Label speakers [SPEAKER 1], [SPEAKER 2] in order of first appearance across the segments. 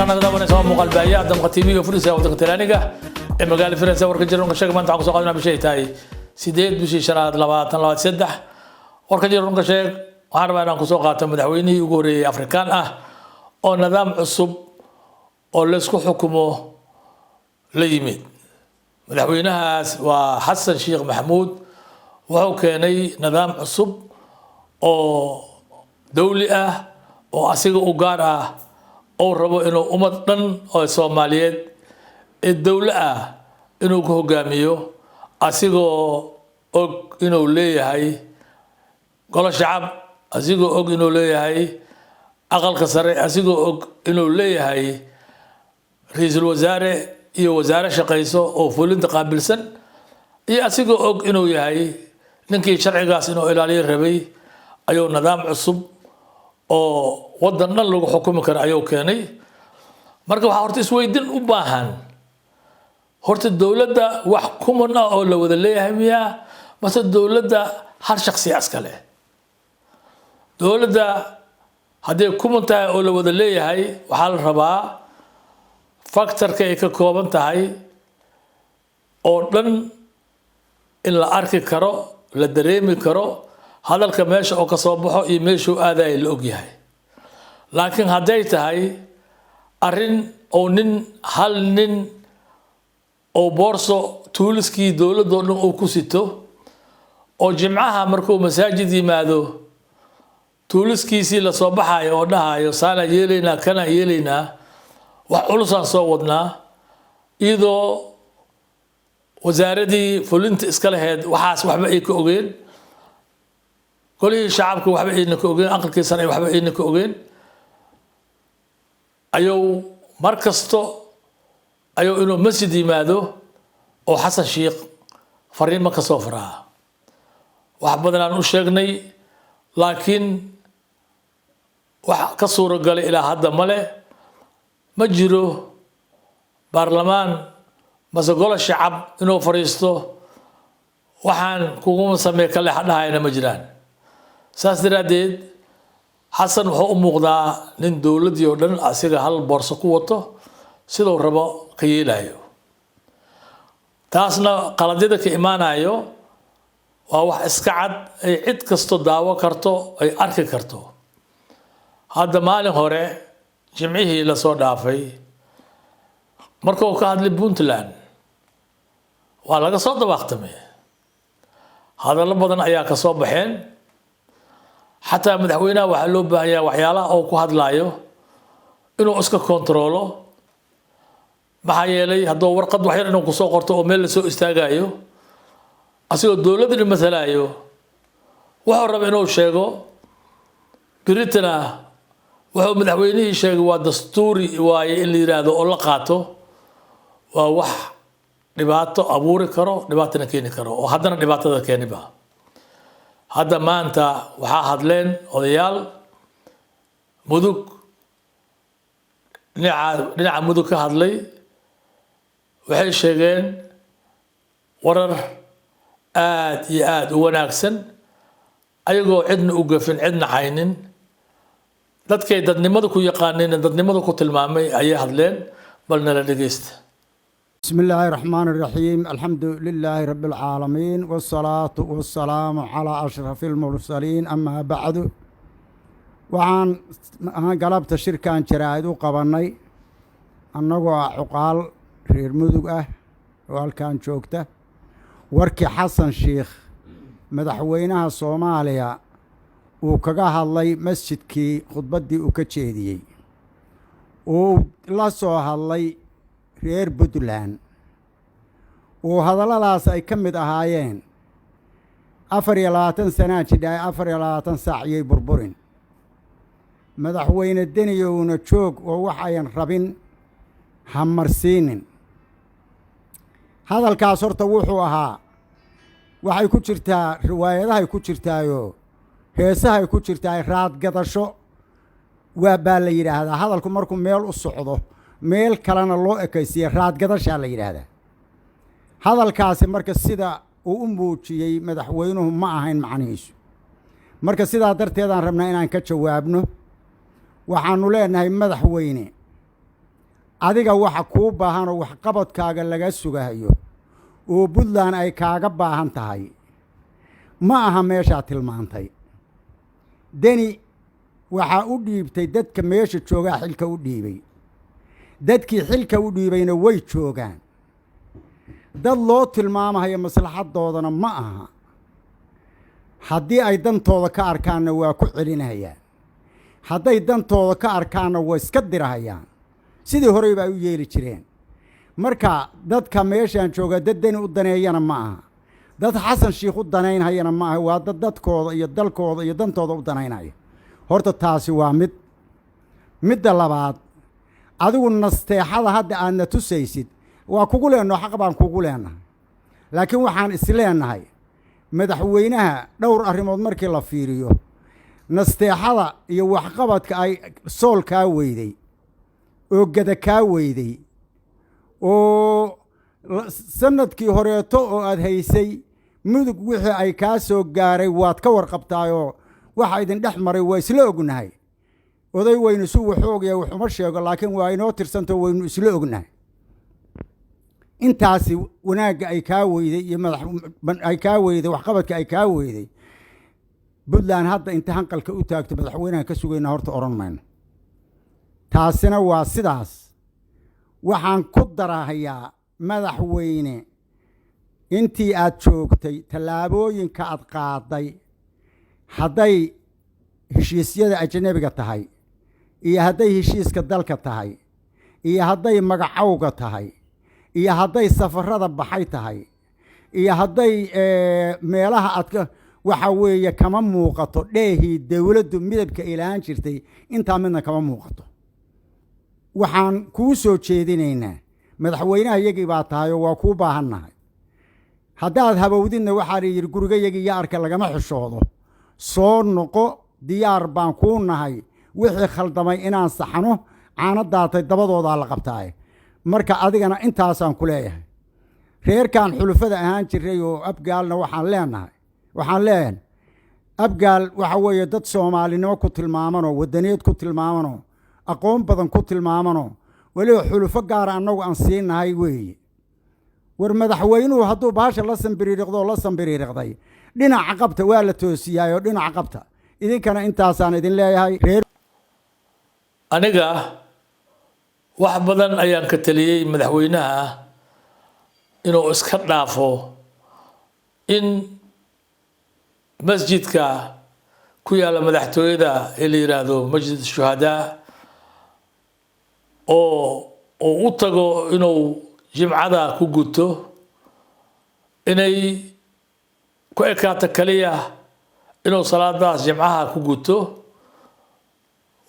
[SPEAKER 1] Naga daawanaysa waa muuqaal baahiyaha Damqa TV oo furisa waddanka Talyaaniga ee magaalada Firenze. Warka jira runka sheeg maanta waxaan kusoo qaadanaa bishay tahay 8 bishii shanaad 2023. Warka jira runka sheeg waxaan rabaa inaan kusoo qaato madaxweynihii ugu horreeyay Afrikaan ah oo nidaam cusub oo laysku xukumo la yimid. Madaxweynahaas waa Xasan Sheekh Maxamuud. Wuxuu keenay nidaam cusub oo dawli ah oo asiga u gaar ah oo rabo inuu ummad dhan oo Soomaaliyeed ee dowlo ah inuu ku hogaamiyo, asigoo og inuu leeyahay golo shacab, asigoo og inuu leeyahay aqalka sare, asigoo og inuu leeyahay ra-iisul wasaare iyo wasaare shaqayso oo fulinta qaabilsan, iyo asigoo og inuu yahay ninkii sharcigaas inuu ilaaliyo rabay, ayuu nidaam cusub oo waddan dhan lagu xukumi karo ayuu keenay. Marka waxaa horta isweydin u baahan: horta dowladda wax kuman ah oo la wada leeyahay miyaa, mase dowladda hal shaksiya iskale? Dowladda hadday kuman tahay oo la wada leeyahay, waxaa la rabaa factorka ay ka kooban tahay oo dhan in la arki karo, la dareemi karo, hadalka meesha oo kasoo baxo iyo meeshuu aadaya la ogyahay. Laakiin hadday tahay arrin oo nin, hal nin oo boorso toolskii dowladoo dhan uu ku sito, oo Jimcaha markuu masaajid yimaado toolskiisii lasoo baxayo oo dhahayo saanaa yeelaynaa, kanaa yeelaynaa, wax culusaan soo wadnaa, iyadoo wasaaradii fulinta iska laheyd waxaas waxba ay ka ogeen, golihii shacabka waxba ayna ka ogeen, aqalkii sare waxba ayna ka ogeen, ayuu mar kasto ayuu inuu masjid yimaado oo Xasan Sheikh fariimo ka soo faraa. Wax badan aan u sheegnay, laakiin wax ka suuragalay ilaa hadda male. Ma jiro baarlamaan mase golo shacab inuu fadhiisto waxaan kuguma samey ka leexa dhahayna ma jiraan. Saas daraaddeed Xasan wuxuu u muuqdaa nin dowladdii oo dhan asiga hal boorso ku wato, siduu rabo ka yeelayo. Taasna qaladyada ka imaanayo waa wax iska cad ay cid kasto daawo karto, ay arki karto. Hadda maalin hore, Jimcihii lasoo dhaafay, markuu ka hadlay Puntland waa laga soo dabaaqtamay, hadallo badan ayaa ka soo baxeen. Xataa madaxweynaha waxaa loo baahan yahay waxyaalaha uu ku hadlaayo inuu iska kontaroolo. Maxaa yeelay, hadduu warqad waxyar inuu kusoo qorto oo meel lasoo istaagayo asigoo dowladda matalaayo, wuxuu raba inuu sheego beritana wuxuu madaxweynihii sheegay waa dastuuri waaye in la yidhaahdo oo la qaato, waa wax dhibaato abuuri karo, dhibaatana keeni karo, oo haddana dhibaatada keeniba. Hadda maanta waxaa hadleen odayaal Mudug, dhinaca Mudug ka hadlay. Waxay sheegeen warar aad iyo aada u wanaagsan, ayagoo cidna u gafin, cidna caynin, dadkay dadnimada ku yaqaaneen, dadnimada ku tilmaamay ayay hadleen. Bal nala dhegeysta.
[SPEAKER 2] بسم الله الرحمن الرحيم، الحمد لله رب العالمين، والصلاة والسلام على أشرف المرسلين، أما بعد. Waxaan galabta shirkan jaraa'id u qabannay annagoo ah cuqaal reer Mudug ah oo halkan joogta, warkii Xasan Sheikh, madaxweynaha Soomaaliya, uu kaga hadlay masjidkii, khudbaddii uu ka jeediyey, uu la soo hadlay reer Puntland, uu hadalladaas ay ka mid ahaayeen 24 sanaa jidhaay, 24 saac iyay burburin, madaxweyne Deniyowna joog oo wax ayan rabin hamarsiinin. Hadalkaas horta wuxuu ahaa, waxay ku jirtaa riwaayadahay ku jirtaayoo heesahay ku jirtaa, raadgadasho waa baa la yidhaahdaa. Hadalku markuu meel u socdo, meel kalena loo ekaysiiya, raadgadashaa la yidhaahdaa. Hadalkaasi marka sida uu u muujiyey madaxweynuhu ma ahayn macnihiisu. Marka sidaa darteedaan rabnaa inaan ka jawaabno. Waxaannu leenahay, madaxweyne Adiga waxa kuu baahanoo waxqabadkaaga laga sugahayo oo Puntland ay kaaga baahan tahay ma aha meeshaa tilmaantay. Deni waxaa u dhiibtay dadka meesha joogaa xilka u dhiibay, dadkii xilka u dhiibayna way joogaan. Dad loo tilmaamahayo maslaxaddoodana ma aha. Haddii ay dantooda ka arkaanna waa ku celinahayaan, hadday dantooda ka arkaanna waa iska dirahayaan, sidii horey ba ay u yeeli jireen. Marka dadka meeshaan jooga dad Deni u daneeyana ma aha, dad Xasan Shiikh u danaynhayana ma aha, waa dad dadkooda iyo dalkooda iyo dantooda u danaynhaya. Horta taasi waa mid. Midda labaad, adigu nasteexada hadda aadna tusaysid waa kugu leenno, xaq baan kugu leennahay, laakiin waxaan isleennahay madaxweynaha dhowr arrimood markii la fiiriyo, nasteexada iyo waxqabadka ay Sool kaa weyday oo Gada kaa weyday oo sanadkii horeeto oo aad haysay Mudug wixii ay kaa soo gaaray waad ka warqabtaayoo waxa idin dhex maray waa isla ognahay. Oday waynu isu waxoogaya waxuma sheego, laakiin waa inoo tirsanto, waynu isla ognahay. Intaasi wanaagga ay kaa weyday iyo madax ay kaa weyday, waxqabadka ay kaa weyday, Puntland hadda inta hanqalka u taagto madaxweynahan ka sugayna horta odhan mayno. Taasina waa sidaas. Waxaan ku darahayaa, madaxweyne, intii aad joogtay tallaabooyinka aad qaaday, hadday heshiisyada ajanabiga tahay iyo hadday heshiiska dalka tahay iyo hadday magacowga tahay iyo hadday safarada baxay tahay iyo hadday meelaha aad ka waxa weeye, kama muuqato dheehii dowladdu midabka ilaan jirtay, intaa midna kama muuqato. Waxaan kuu soo jeedinaynaa, madaxweynaha yagii baa tahay oo waa kuu baahannahay. Haddaad habowdidna waxaa la yidhi gurigayagii iyo arka lagama xishoodo. Soo noqo, diyaar baan kuu nahay wixii khaldamay inaan saxno. Caano daatay dabadoodaa la qabtaaye. Marka adigana intaasaan ku leeyahay. Reerkan xulufada ahaan jiray oo Abgaalna waxaan leenahay, waxaan leeyahay Abgaal waxa weeye dad Soomaalinimo ku tilmaamanoo, wadaniyeed ku tilmaamanoo, aqoon badan ku tilmaamanoo, weliba xulufo gaara annagu aan siinahay weeye. War madaxweynuhu hadduu baasha la sambiriiriqdo, la sambiriiriqday, dhinaca qabta, waa la toosiyaayoo dhinaca qabta. Idinkana intaasaan idin leeyahay reer.
[SPEAKER 1] Aniga wax badan ayaan ka taliyey madaxweynaha inuu iska dhaafo in masjidka ku yaalla madaxtooyada ee la yidhaahdo Masjid Shuhadaa oo uu u tago inuu jimcada ku guto, inay ku ekaato kaliya inuu salaadaas jimcaha ku guto,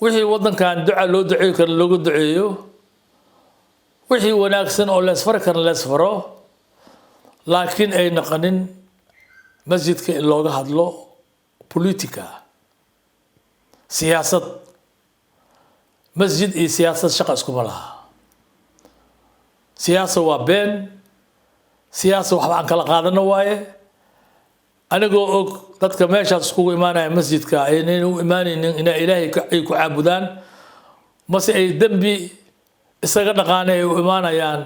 [SPEAKER 1] wixii waddankan duca loo duceeyo karna looga duceeyo, wixii wanaagsan oo leesfari karna leesfaro, laakiin ay naqanin masjidka in looga hadlo politica, siyaasad. Masjid iyo siyaasad shaqa iskuma laha. Siyaasa waa been, siyaasa waxba aan kala qaadano waaye. Anigoo og dadka meeshaas iskugu imaanaya masjidka aynan u imaanaynin inay Ilaahay ay ku caabudaan, mase ay dembi isaga dhaqaanay ay u imaanayaan,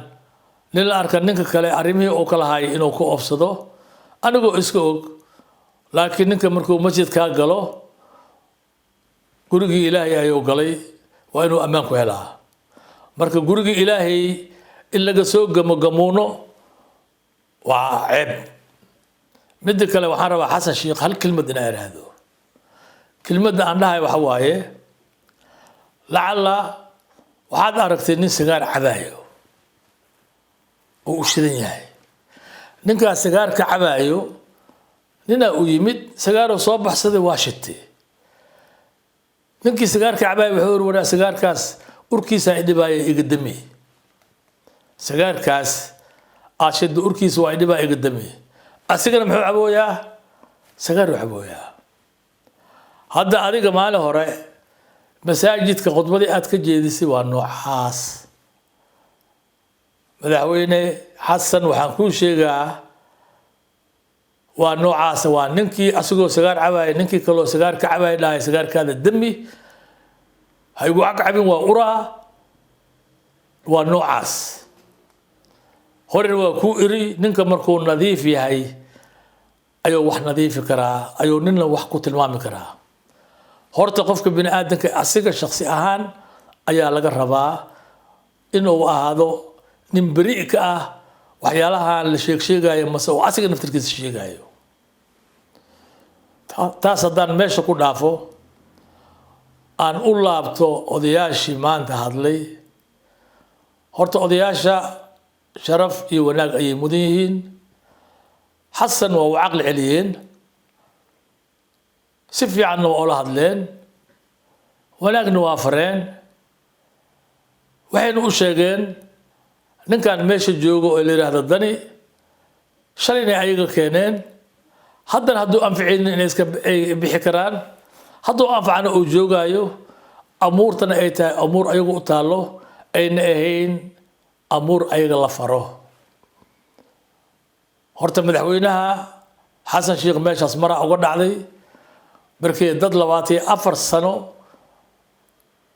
[SPEAKER 1] nin la arka ninka kale arrimihii uu kala hayay inuu ku oofsado, anigoo iska og, laakiin ninka markuu masjidkaa galo, gurigii Ilaahay ayuu galay, waa inuu ammaan ku helaa. Marka gurigii Ilaahay in laga soo gamogamuuno waa ceeb. Midda kale, waxaan rabaa Xasan Sheikh hal kelmad inaa idhaahdo. Kelmadda aan dhahay waxa waaye, lacalla waxaad aragtay nin sigaar cabaayo oo u shidan yahay. Ninkaas sigaarka cabaayo ninaa u yimid, sigaaruu soo baxsaday, waa shitay. Ninkii sigaarka cabaayo wuxuu iri, "Waraa, sigaarkaas urkiisaa idhibaaya, iga dami. Sigaarkaas aad shiddo urkiisa waa idhibaa, iga dami." Asigana muxuu cabooyaa? Sigaaruu cabooyaa. Hadda adiga maalin hore masaajidka khudbadii aad ka jeedisay waa noocaas. Madaxweyne Xasan, waxaan kuu sheegaa waa noocaas. Waa ninkii asagoo sigaar cabaaya ninkii kaloo sigaar ka cabaaya dhahay, "Sigaarkaada dami, ha igu cagcabin, waa uraa." Waa noocaas. Horena waa kuu iri, ninka markuu nadiif yahay ayuu wax nadiifi karaa, ayuu nina wax ku tilmaami karaa. Horta qofka bini aadamka asiga shaksi ahaan ayaa laga rabaa inuu ahaado nin beri ka ah waxyaalahan la sheeg sheegayo, mase uu asiga naftirkiisa sheegayo. Taas haddaan meesha ku dhaafo, aan u laabto odayaashii maanta hadlay. Horta odayaasha sharaf iyo wanaag ayay mudan yihiin. Xasan waa u caqli celiyeen, si fiicanna waa ula hadleen, wanaagna waa fareen. Waxayna u sheegeen ninkan meesha joogo oo la yidhaahdo Dani shalayna ayaga keeneen, haddana hadduu anficaynin inay iska ay bixi karaan, hadduu anfacana uu joogaayo. Amuurtana ay tahay amuur ayagu u taallo, ayna ahayn amuur ayaga la faro. Horta madaxweynaha Xasan Sheekh meeshaas maraa uga dhacday markii dad 24 sano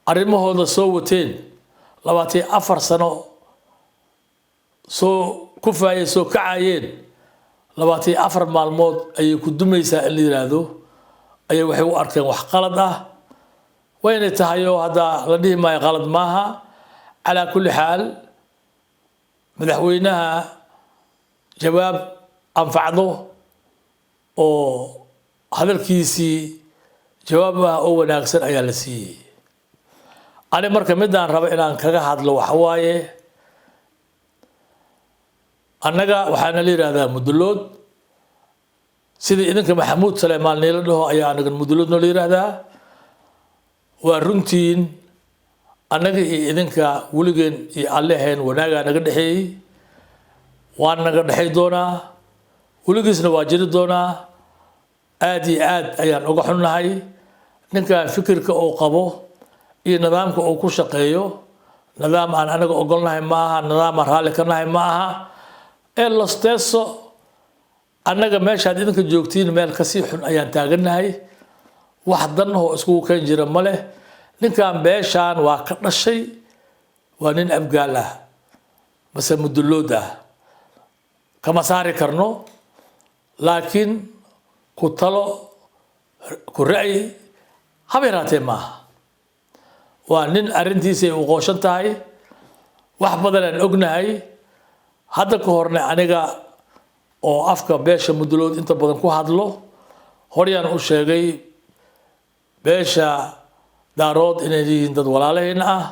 [SPEAKER 1] arrimahooda soo wateen, 24 sano soo kufaayeen, soo kacayeen, 24 maalmood ayay ku dumaysaa in la yidhaahdo ayay waxay u arkeen wax qalad ah. Wayna tahay oo hadda la dhihi maayo qalad maaha. Calaa kulli xaal, madaxweynaha jawaab anfacdo oo hadalkiisii jawaab ah oo wanaagsan ayaa la siiyey. Ani marka midaan raba inaan kaga hadlo waxa waaye, annaga waxaana la yidhahdaa Mudulood. Sidii idinka Maxamuud Saleymaan niila dhaho ayaa anaga Mudulood noo la yidhaahdaa. Waa runtiin, annaga iyo idinka weligeen iyo alleheen wanaagaa naga dhexeeyey, waan naga dhexay doonaa, weligiisna waa jiri doonaa. Aad iyo aad ayaan uga xunnahay ninkan fikirka uu qabo iyo nidaamka uu ku shaqeeyo. Nidaam aan anaga ogolnahay ma aha, nidaam aan raalli ka nahay ma aha. Ee losteeso annaga meeshaad idinka joogtiin meel kasii xun ayaan taagannahay. Wax dan oo iskugu keen jira ma leh. Ninkan beeshaan waa ka dhashay, waa nin Abgaal ah mase Mudulood ah, kama saari karno, laakiin ku talo, ku ra'yi haba yaraatee maaha. Waa nin arrintiisa ay u qooshan tahay, wax badan aan ognahay. Hadda ka horna aniga oo afka beesha Mudulood inta badan ku hadlo horyaan u sheegay beesha Daarood inay yihiin dad walaalahayna ah,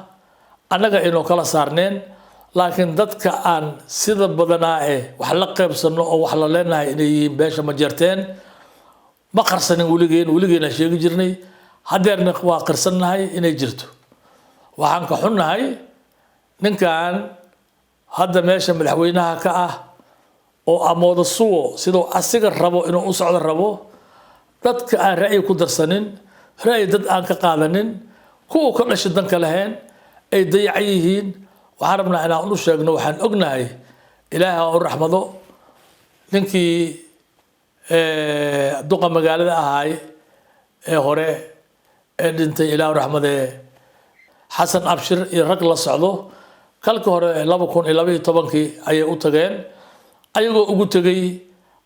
[SPEAKER 1] annaga inuu kala saarneen, laakiin dadka aan sida badanaa eh wax la qaybsano oo wax la leenahay inay yihiin beesha Majeerteen. Ma qarsanin weligeen, weligeena sheegi jirnay, haddeerna waa qirsannahay inay jirto. Waxaan ka xunnahay ninkan hadda meesha madaxweynaha ka ah oo amoodo suwo siduu asiga rabo inuu u socdo rabo, dadka aan ra'yi ku darsanin, ra'yi dad aan ka qaadanin, kuwa ka dhashay danka lahayn ay dayacan yihiin. Waxaan rabnaa inaan u sheegno, waxaan ognahay, Ilaahay ha u raxmado ninkii duqa magaalada ahaay ee hore ee dhintay, Ilaah u raxmadee, Xasan Abshir iyo rag la socdo. Kalka hore 2012-kii ayay u tageen, ayagoo ugu tegay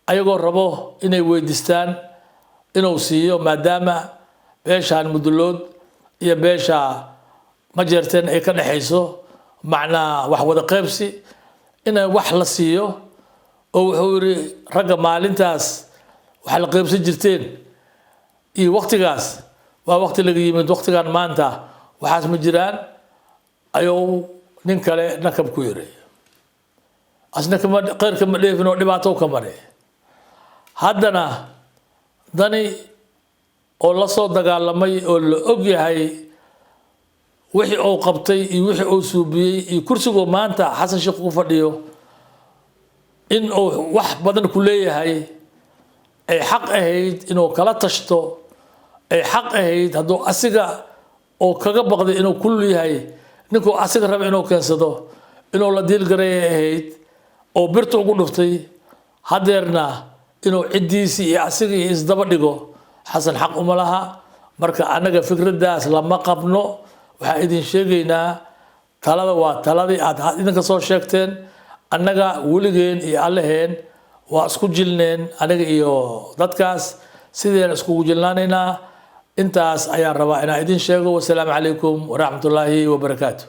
[SPEAKER 1] ayagoo rabo inay weydiistaan inuu siiyo, maadaama beeshaan Mudulood iyo beesha Majeerteen ay ka dhexayso macnaa wax wada qaybsi, inay wax la siiyo. Oo wuxuu yidhi, ragga maalintaas wax la qaybsan jirteen iyo waktigaas waa wakti laga yimid, waktigan maanta waxaas ma jiraan, ayuu nin kale nakab ku yiri. Asna kama kheyr kama dheefin oo dhibaato ka maray. Haddana Dani oo la soo dagaalamay oo la og yahay wixii uu qabtay iyo wixii uu suubiyey iyo kursiguu maanta Xasan Sheekh ku fadhiyo in uu wax badan ku leeyahay, ay xaq ahayd inuu kala tashto, ay xaq ahayd hadduu asiga oo kaga baqday inuu kulul yahay ninkuu asiga raba inuu keensado, inuu la diilgareeyay ahayd oo birta ugu dhuftay. Haddeerna inuu ciddiisii iyo asiga iyo isdaba dhigo Xasan xaq uma laha. Marka annaga fikraddaas lama qabno. Waxaan idin sheegaynaa Talada waa taladii aad idinka soo sheegteen. Annaga weligeen iyo alleheen waa isku jilneen, aniga iyo dadkaas sideen iskugu jilnaanaynaa. Intaas ayaan rabaa inaan idin sheego. Wasalaamu calaykum waraxmatullaahi wabarakaatu.